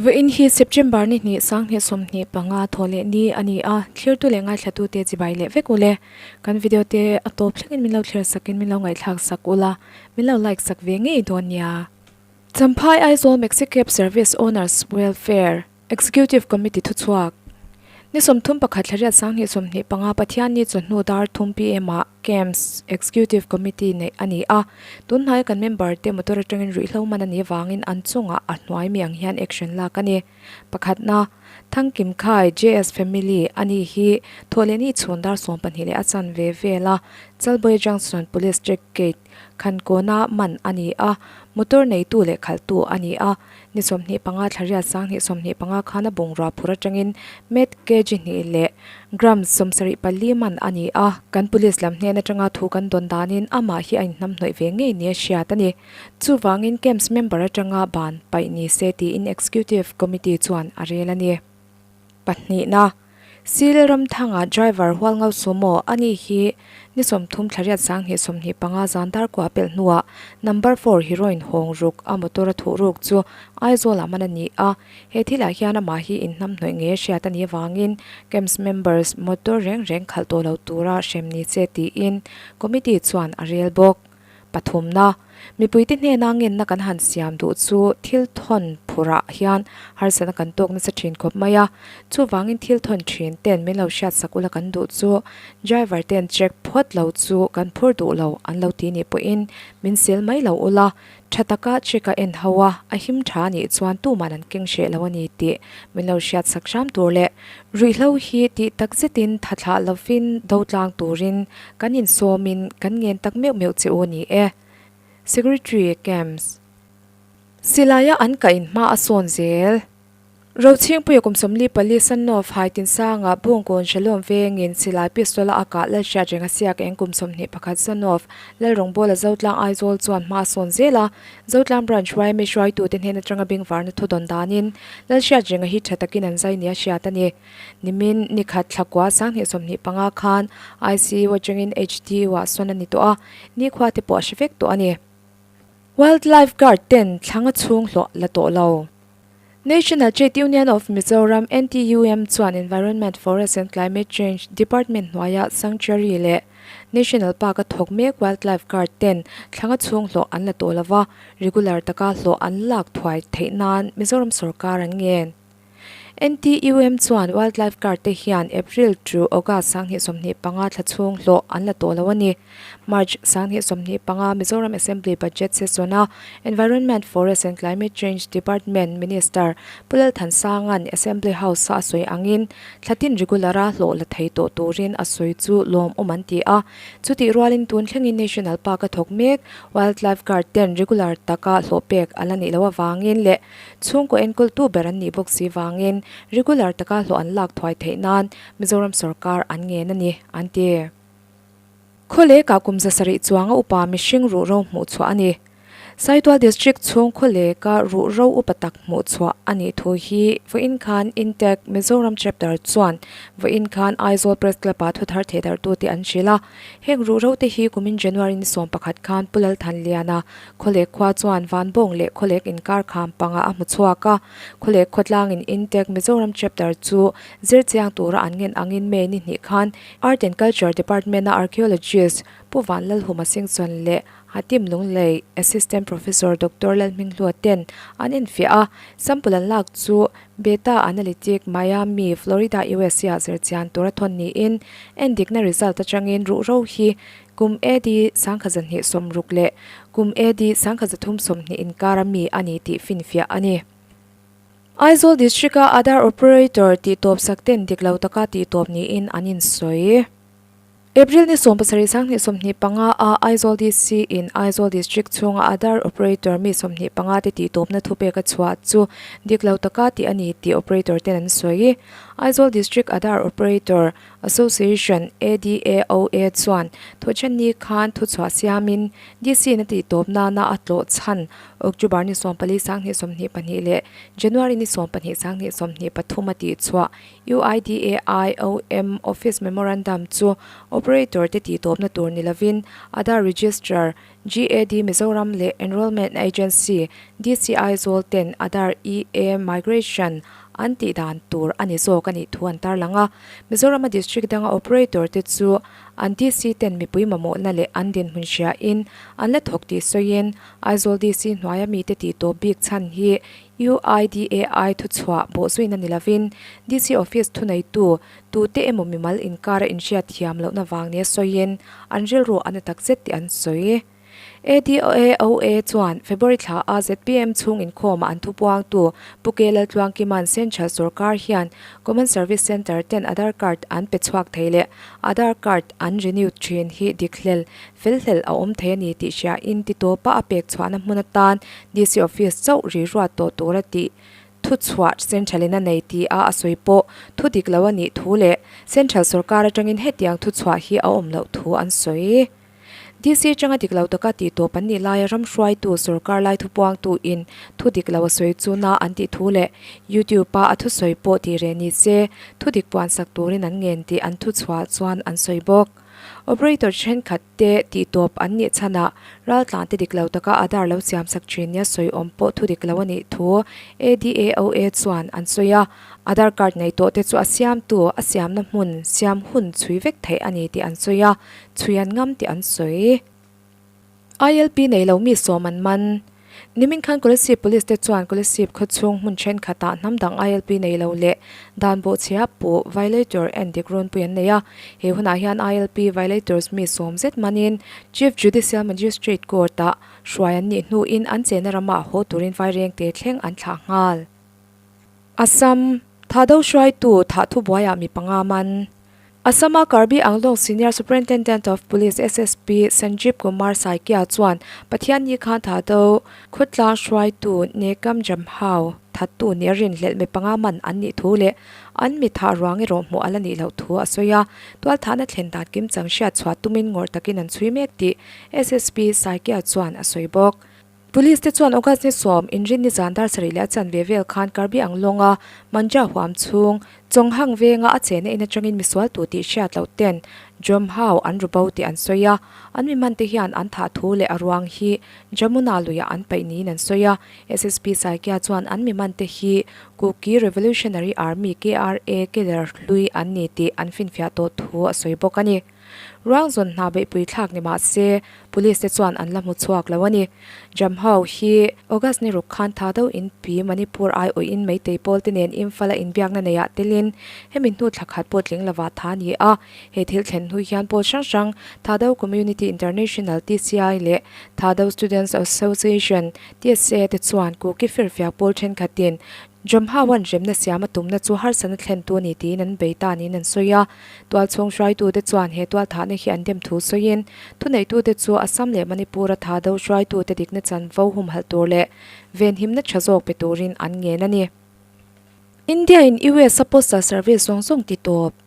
Vawiin hi September ni hnih sanghnih 25 thawh leh ni a ni a, thlirtu leh ngaithlatute chibai leh vek ule. Kan video te a tawp thlengin min lo thlir sakin min lo ngaihthlak sak ula, min lo like sak ve ngei dawn nia. Champhai Aizawl Maxi Cab Service Owners Welfare Executive Committee thuchhuak ni 31 thla riat 2025 Pathianni chawhnu dar 3 pm ah Camps Executive Committee neih a ni a, tunhnaia kan member te motor atangin ruihhlo man a nih avangin an chungah a hnuai mi ang hian action lak a ni. Pakhatna, Thangkim Khai, JS Family, a ni hi Thawhlehni chhun dar 12 leh a chanve vela Chalbuai Junction Police Check Gate Khankawna man a ni a, motor neitu leh khalhtu a ni a. Ni 25 thla riat 2025 khan a bungrua phur atangin Met kg hnih leh grams 74 man a ni a. Kan police lam hnen atanga thu kan dawn danin amah hi a inhnamhnawih ve ngei nia hriat a ni. Chuvangin Camps member atanga ban paih ni se tiin Executive Committee chuan a rel a ni. Pahnihna, Sil Ramthanga driver Hualngau Sumo a ni hi ni 30 thla riat 2025 zan dar kua pelh hnuah number four heroin hawng ruk a motor a thuh ruk chu Aizawlah man a ni a. He thilah hian amah hi inhnamhnawih ngei a hriat a nih avangin Camps members motor reng reng khalh tawh lo tura hrem ni che tiin committee chuan a rel bawk. Pathumna, Mipuite hnena ngenna kan han siam duh chu thil thawn phurah hian harsatna kan tawk nasa thin khawp mai a. Chuvangin thil thawn thin ten min lo hriat sak ula kan duh chu driver ten check phawt lo chu kan phur duh lo an lo ti nih pawhin min sel mai lo ula. Tha taka check a en ho a, a him tha anih chuan tuman an keng hreh lo a ni tih min lo hriat sak hram tur leh ruihhlo hi tih tak zetin tha thlah lovin do tlang turin kan insawmin kan ngen tak meuh meuh che u a ni e. Secretary Camps. Silaia an kain hma a sawn zel. Rochhingpuia kum 44 Sannof hai tinsanga Bungkawn Shalom vengin silai pistol a kah Lalhriat reng a siak eng kum 21 Sannof Lalrawngbawla Zotlang Aizawl chuan hma a sawn zel a, Zotlang Branch YMA hruaitute hnen atanga bengvarna thu dawn danin Lalhriat renga hi tha takin an zai nia hriat a ni. Nimin nikhat thlakua 2025 khan ICU atangin HDU ah sawn a ni tawh a, nikhua te pawh a hre vek tawh a ni. Wildlife Guard ten thlanga chhung hlawh la tawh lo. National Trade Union of Mizoram, NTUM, chuan Environment, Forest and Climate Change Department hnuaia Sanctuary leh National Park a thawk mek Wildlife Guard ten thlanga chhung hlawh an la tawh lova, regular taka hlawh an lak thuai theih nan Mizoram sorkar an ngen. NTUM chuan Wildlife Guard te hian April to August 2025 thla chhung hlawh an la tawh lo a ni. March 2025 Mizoram Assembly Budget Session-a Environment, Forest and Climate Change Department Minister Pu Lalthansanga'n Assembly House-a a sawi angin thlatin regular-a hlawh la thei tawh turin a sawi chu lawmawm an ti a. Chutih rualin tun thlengin National Park-a thawk mek Wildlife Guard ten regular taka hlawh pek a la nih loh avangin leh Chhungkaw enkawltu ber an nih bawk si vangin regular taka hlawh an lak thuai theih nan Mizoram sorkar an ngen a ni, an ti. Khawlekah kum 700 chuanga upa mihring ruhro hmuh chhuah a ni. Saitual District chhung khawleka ruhro upa tak hmuh chhuah a nih thu hi vawiin khan Intake Mizoram Chapter chuan vawiin khan Aizawl Press Club-ah thuthar thehdarhtute an hrilh a. Heng ruhro te hi kumin January ni 11 khan Pu Lalthanliana Khawlek khua chuan Vanbawng leh Khawlek inkar kham pangah a hmu chhuak a, Khawlek khawtlangin Intake Mizoram Chapter chu zir chiang tura an ngen angin May ni hnih khan Art and Culture Department-a Archaeologist Pu Vanlalhuma Singson leh Hatim Lunglei Assistant Professor Doctor Lalhminghlua ten an enfiah a, sample an lak chu Beta Analytic Miami, Florida, USA ah zir chian tura thawn niin endikna result atangin ruhro hi Kum AD 1260 leh kum AD 1320 inkara mi a ni tih finfiah a ni. Aizawl District-a Aadhaar Operator tih tawp sak ten dik lo taka tih tawp niin an insawi. April ni 17 2025 a Aizawl DC in Aizawl District chhunga Aadhaar Operator mi 25 te tih tawpna thupek a chhuah chu dik lo taka tih a ni tih operator ten an sawi. Aizawl District Aadhaar Operator Association, ADAOA, chuan thawhchhenni khan thuchhuah siamin DC-in a tihtawp nana a tlawh chhan October ni 14 2022 leh January ni 12 2023 a tihchhuah UIDAI OM Office Memorandum chu Operator te tihtawpna tur ni lovin Aadhaar Registrar GAD Mizoram leh Enrolment Agency, DC Aizawl ten Aadhaar EA Migration an tih dan tur a ni zawk a nih thu an tarlang a. Mizorama district danga operator te chu an DC ten mipui mamawhna leh an dinhmun hriain an la thawk tih sawiin Aizawl DC hnuaia mite tih tawp bik chhan hi UIDAI thuchhuah bawhzuina ni lovin DC office thuneitu Tute emaw mimal inkara inhriat thiam lohna vang nia sawiin an rilru a na takzet tih an sawi. ADAOA chuan February thla a zpm chhung inkhawmah an thupuangtu Pu K Laltluangkima'n Central sorkar hian Common Service Centre ten Aadhaar Card an pe chhuak thei leh Aadhaar Card an renew thin hi dik hlel fel hlel a awm thei a ni tih hriain titawpa a pek chhuahna hmun atan DC Office chauh ri ruat tawh tur a tih Thuchhuah Central-in a nei ti a a sawi pawh thu dik lo a nih thu leh Central sorkar atangin hetiang thuchhuah hi a awm loh thu an sawi. DC atanga dik lo taka tih tawp an nih laia ram hruaitu sorkar lai thupuangtu in thu dik lo a sawi chu na an tih thu leh YouTube-a a thusawi pawh tih reh ni se thu dik puansak turin an ngen tih an thuchhuah chuan an sawi bawk. Operator thenkhat te tih tawp an nih chhanah raltlan te dik lo taka Aadhaar lo siam sak thin nia sawi awm pawh thu dik lo a nih thu ADAOA chuan an sawi a. Aadhaar card nei tawh te chu a siamtu a siamna hmun siam hun chhui vek theih a ni tih an sawi a, chhui an ngam tih an sawi. ILP nei lo mi sawm an man. Nimin khan Kolasib Police te chuan Kolasib khawchhung hmun thenkhatah hnam dang ILP nei lo leh dan bawhchhia puh violator en dik runpui an nei a. He hunah hian ILP violators mi sawm zet manin Chief Judicial Magistrate Court-ah hruai an nih hnuin an chenna ramah haw turin vairengte thleng an thlah nghal. Assam, Thahdo hruaitu thah thubuaiah mi panga man. Assam-a Karbi Anglong Senior Superintendent of Police, SSP, Sanjeev Kumar Saikia chuan Pathianni khan thahdo khawtlang hruaitu Nekam Jamhau thattu nia rinhlelh mi panga man an nih thu leh an mi thah ruang erawh hmuh a la nih loh thu a sawi a. Tualthahna thlen dan kimchang hriat chhuah tumin ngawrh takin an chhui mek tih SSP Saikia chuan a sawi bawk. Police te chuan August ni sawm inrinni zan dar sarih leh a chanve vel khan Karbi Anglonga Manja huam chhung Chawnghang venga a chehna in atangin misual tu tih hriat loh ten Jomhau an ru bo tih an sawi a, an mi hman te hian an thah thu leh a ruang hi Jamuna luiah an paih niin an sawi a. SSP Saikia chuan an mi hman te hi Kuki Revolutionary Army, KRA, Keler hlui an ni tih an finfiah tawh thu a sawi bawk a ni. Ruang zawn hna beihpui thlak ni mah se, Police te chuan an la hmu chhuak lo a ni. Jamhau hi August ni ruk khan tha deuh in pi Manipur aiawhin Meitei pawl te nen Imphal a inbiakna neiah telin hemi hnu thla khat pawh tling lova tha a ni a. He thil thlen hnu hian pawl hrang hrang Thado Community International, TCI, leh Thado Students Association, TSA, te chuan Kuki firfiak pawl thenkhatin Jamhauan remna siam a tumna chu harsatna thlentu a ni tiin an bei ta niin an sawi a. Tualchhung hruaitute chuan he tualthahna hi an dem thu sawiin, thuneitute chu Assam leh Manipur-a tha do hruaitute dikna chanvo humhalh tur leh venhimna tha zawk pe turin an ngen a ni. India-in US-a postal service zawng zawng ti tawp.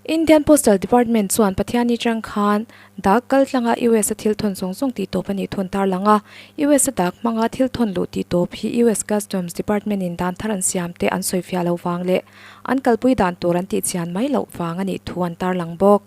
Indian Postal Department chuan Pathianni chang khan dak kal tlanga US-a thil thawn zawng zawng tih tawp a nih thun tarlang a. US-a dak hmanga thil thawn luh tih tawp hi US Customs Department-in dan thar an siam te an sawifiah lo vang leh An kalpui dan tur an tihchian mai loh vang a nih thu an tarlang bawk.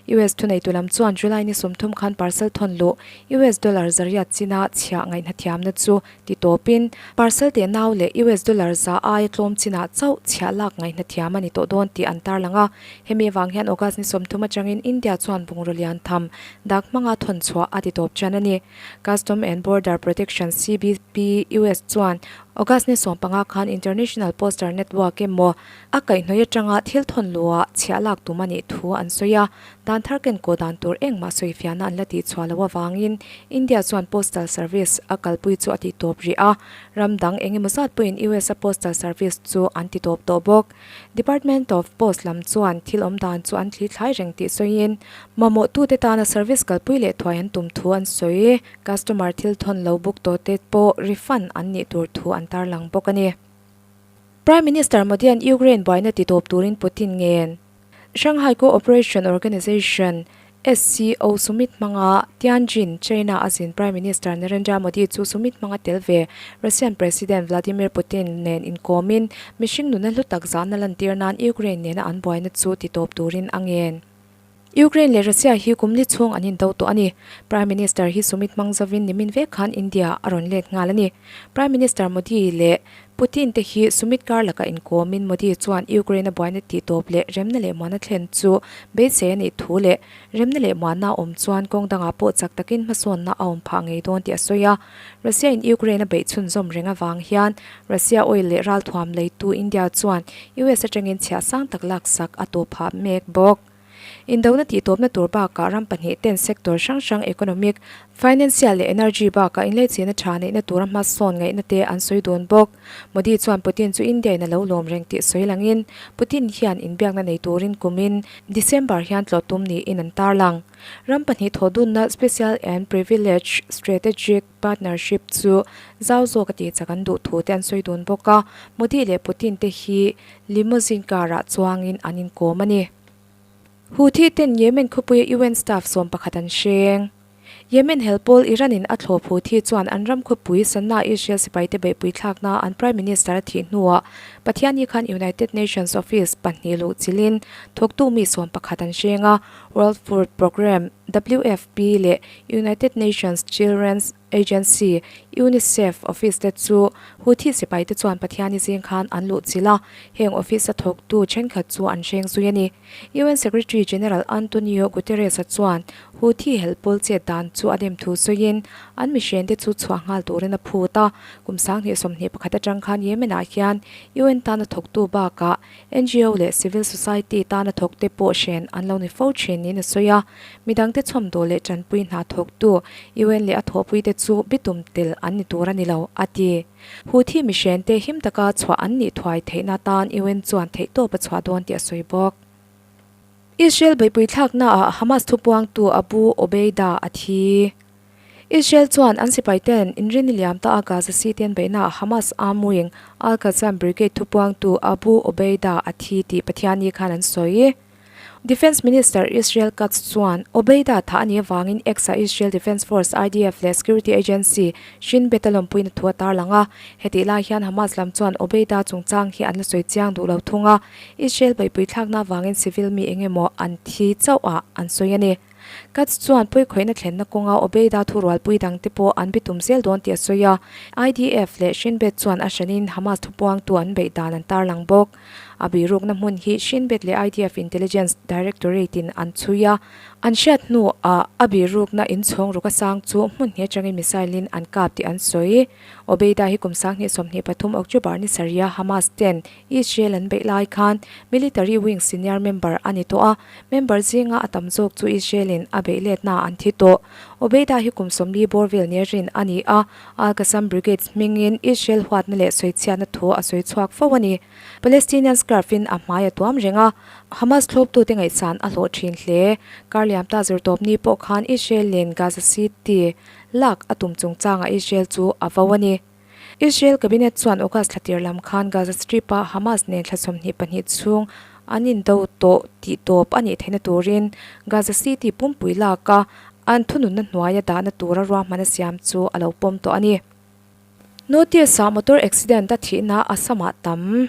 US thuneitu lam chuan July ni 30 khan parcel thawn luh US dollar zariat china chhiah ngaihnathiamna chu ti tawpin parcel teh nau leh US dollar za aia tlawm chinah chauh chhiah lak ngaihnathiam a ni tawh dawn tih an tarlang a. Hemi avang hian August ni 30 atangin India chuan bungraw lian tham dak hmanga thawn chhuah a ti tawp tan a ni. Custom and Border Protection, CBP, US chuan August ni 15 khan International Postal Network emaw a kaihhnawih atanga thil thawn luhah chhiah lak tum a nih thu an sawi a, dan thar kenkaw dan tur engmah sawifiahna an la tihchhuah loh avangin India chuan Postal Service a kalpui chu a tihtawp rih a, ram dang engemaw zat pawhin US a Postal Service chu an titawp tawh bawk. Department of Post lam chuan thil awm dan chu an thli thlai reng tih sawiin mamawhtute tana service kalpui leh thuai an tum thu an sawi. Customer thil thawn lo book tawh te pawh refund an nih tur thu an tarlang bawk a ni. Prime Minister Modi-a'n Ukraine buaina titawp turin Putin ngen. Shanghai Co-operation Organization, SCO, Summit hmanga Tianjin, China a zin Prime Minister Narendra Modi chu Summit hmanga tel ve Russian President Vladimir Putin nen inkawmin mihring nuna hlu tak zahna lantir nan Ukraine nena an buaina chu titawp turin a ngen. Ukraine leh Russia hi kum li chhung an indo tawh a ni. Prime Minister hi Summit hmang zovin nimin vek khan India a rawn let nghal a ni. Prime Minister Modi leh Putin te hi Summit kar lakah inkawmin Modi chuan Ukraine a buaina tihtawp leh remna leh muana thlen chu beisei a nih thu leh remna leh muana a awm chuan kawng dangah pawh chak takin hmasawnna a awm phah ngei dawn tih a sawi a. Russia in Ukraine a beih chhunzawm reng avang hian Russia oil leh ralthuam leitu India chuan US atangin chhiah sang tak laksak a tawp phah mek bawk. Indona tihtawpna tur bakah ram pahnihten sector hrang hrang economic, financial leh energy bakah inleichhina tha neihna tura hmasawn ngaihna te an sawi dun bawk. Modi chuan Putin chu India in a lo lawm reng tih sawi langin Putin hian inbiakna nei turin kumin December hian tlawh tum niin an tarlang. Ram pahnih thawh dunna Special and Privileged Strategic Partnership chu zau zawk a tihchak an duh thu te an sawi dun bawk a, Modi leh Putin te hi limousine car ah chuangin an inkawm a ni. Houthi ten Yemen khawpuia UN staff 11 an hreng. Yemen hel pawl Iran in a thlawp Houthi chuan an ram khawpui Sanaa Israel sipaite beihpui thlakna an Prime Minister a thih hnuah Pathianni khan United Nations Office pahnih luh chilhin thawktu mi 11 an hreng a, World Food Programme, WFP, leh United Nations Children's Agency, UNICEF, office te chu Houthi sipaite chuan Pathianni zing khan an luh chilh a, heng office a thawktu thenkhat chu an hreng zui a ni. UN Secretary General Antonio Guterres-a chuan Houthi helpawl chet dan chu a dem thu sawiin an mihrente chu chhuah nghal turin a phut a, kum 2021 atang khan Yemen-ah hian UN tana thawktu bakah ngo leh civil society tana thawkte pawh hren an lo ni fo thin niin a sawi a, midangte chhawmdawl leh tanpui hna thawktu UN leh a thawhpuite chu bitum tel an ni tur a ni lo, a ti. Houthi mihrente him taka chhuah an nih thuai theihna tan UN chuan theihtawp a chhuah dawn tih a sawi bawk. Israel beihpui thlaknaah Hamas thupuangtu Abu Obeida a thi. Israel chuan an sipaiten inrin liam ta a Gaza City an beihnaah Hamas arm wing Al-Qassam Brigade thupuangtu Abu Obeida a thi tih Pathianni khan an sawi. Defence Minister Israel Katz chuan Obeida thah a nih avangin X-ah Israel Defence Force, IDF, leh security agency Shin Bet a lawmpuina thu a tarlang a. Hetih lai hian Hamas lam chuan Obeida chungchang hi an la sawi chiang duh lo thung a, Israel beihpui thlakna avangin civil mi eng emaw an thi chauh ah an sawi a ni. Katz chuan pawikhawihna thlenna kawnga Obeida thurualpui dangte pawh an bitum zel dawn tih a sawi a, IDF leh Shin Bet chuan a hranin Hamas thupuangtu an beih dan an tarlang bawk. A bihrukna hmun hi Shin Bet leh IDF Intelligence Directorate-in an chhui a, an hriat hnuah a bihrukna inchhawng ruk a sang chu hmun hnih atangin missile-in an kap tih an sawi. Obeida hi kum 2023 October ni sarih a Hamas ten Israel an beih lai khan military wing senior member a ni tawh a, member zinga a tam zawk chu Israel-in a beih letna an thi tawh. Obeida hi kum 40 bawr vel nia rin a ni a, Al-Qassam Brigades hmingin Israel huatna leh sawichhiatna thu a sawi chhuak fo a ni. Palestinian scarf-in a hmai a tuam reng a, Hamas thlawptute ngaihsan a hlawh thin hle. Karliam ta zirtawpni pawh khan Israel-in Gaza City lak a tum chungchangah Israel chu a vo a ni. Israel Cabinet chuan August thla tir lam khan Gaza Strip-a Hamas nen thla 22 chhung an indo tawh tih tawp a nih theihna turin Gaza City pumpui laka an thununna hnuaia dahna tura ruahman a siam chu a lo pawm tawh a ni. Notice-ah motor accident a thihna Assam-ah tam.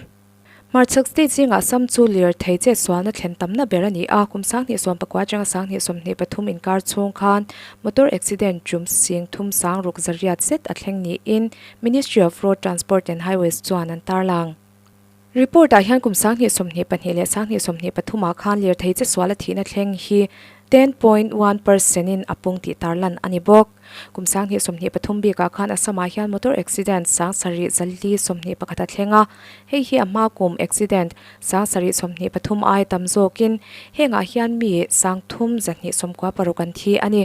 Hmarchhak state zingah Assam chu lirthei chetsualna thlen tamna ber a ni a, kum 2019 atanga 2023 inkar chhung khan motor accident tum sing thum sang ruk zariat zet a thleng niin Ministry of Road Transport and Highways chuan an tarlang. Report ah hian kum 2022 leh 2023 ah khan lirthei chetsual a thihna thleng hi 10.1 percent in a pung tih tarlan a ni bawk. Kum 2023 bikah khan Assam-ah hian motor accident 7421 a thleng a, hei hi a hma kum accident 723 ai tam zawkin hengah hian mi 3296 an thi a ni.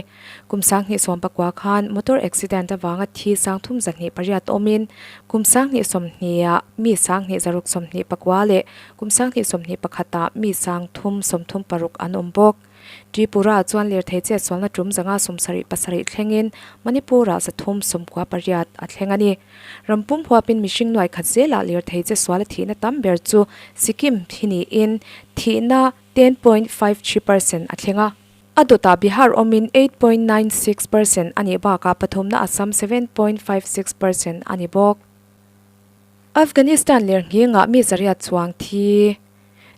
Kum 2019 khan motor accident avanga thi 3208 awmin kum 2020 ah mi 2624 leh kum 2021 ah mi 336 an awm bawk. Tripura chuan lirthei chetsualna tum 577 thlengin Manipur-ah 398 a thleng a ni. Ram pum huapin mihring nuai khat zelah lirthei chetsual a thihna tam ber chu Sikkim hi niin thihna 10.53 percent a thleng a. A dawtah Bihar awmin 8.96 percent a nih bakah pathumna Assam 7.56 percent a ni bawk. Afghanistan lirnghingah mi zariat chuang thi.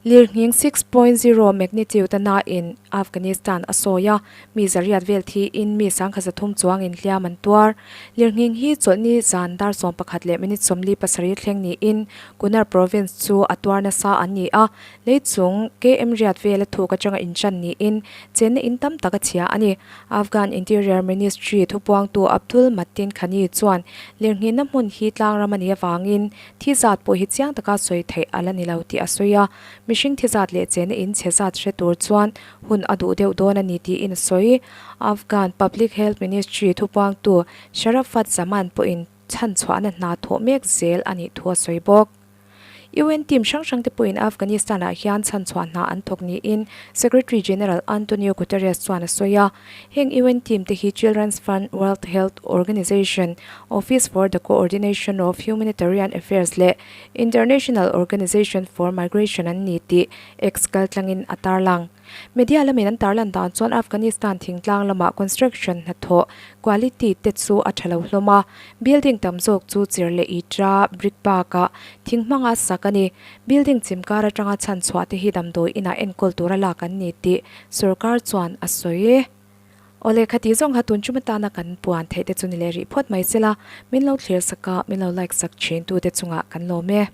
Lirnghing 6.0 magnitude a nain Afghanistan a sawi a, mi zariat vel thiin mi 103 chuangin hliam an tuar. Lirnghing hi chawlhni zan dar 11 leh minute 47 thleng niin Kunar province chu a tuar nasa an ni a, leichung KM riat vela thuk atanga inchan niin chenna in tam tak a chhia a ni. Afghan Interior Ministry thupuangtu Abdul Matin Khani chuan lirnghihna hmun hi tlangram a nih avangin thi zat pawh hi chiang taka sawi theih a la ni lo tih a sawi a, mihring thi zat leh chena in chhe zat hre tur chuan hun a duh deuh dawn a ni tiin a sawi. Afghan Public Health Ministry thupuangtu Sharafat Zaman pawhin chhanchhuahna hna thawh mek zel a nih thu a sawi bawk. UN team hrang hrang te pawhin Afghanistan ah hian chhanchhuah hna an thawk niin Secretary General Antonio Guterres chuan a sawi a. Heng UN team te hi Children's Fund, World Health Organization, Office for the Coordination of Humanitarian Affairs leh International Organization for Migration an ni tih X kaltlangin a tarlang. Media lamin an tarlan dan chuan Afghanistan thingtlang lamah construction hnathawh quality te chu a tha lo hlawm a, building tam zawk chu chir leh itra, brick bakah thing hmanga sak a ni. Building chim kar atanga chhanchhuah te hi damdawi inah enkawl tura lak an ni tih sorkar chuan a sawi. Awle khati zawng kha tun chum atana kan puan theih te chu ni leh rih phawt mai sela, min lo thlir sak a, min lo like sak thin tute chungah kan lawm e.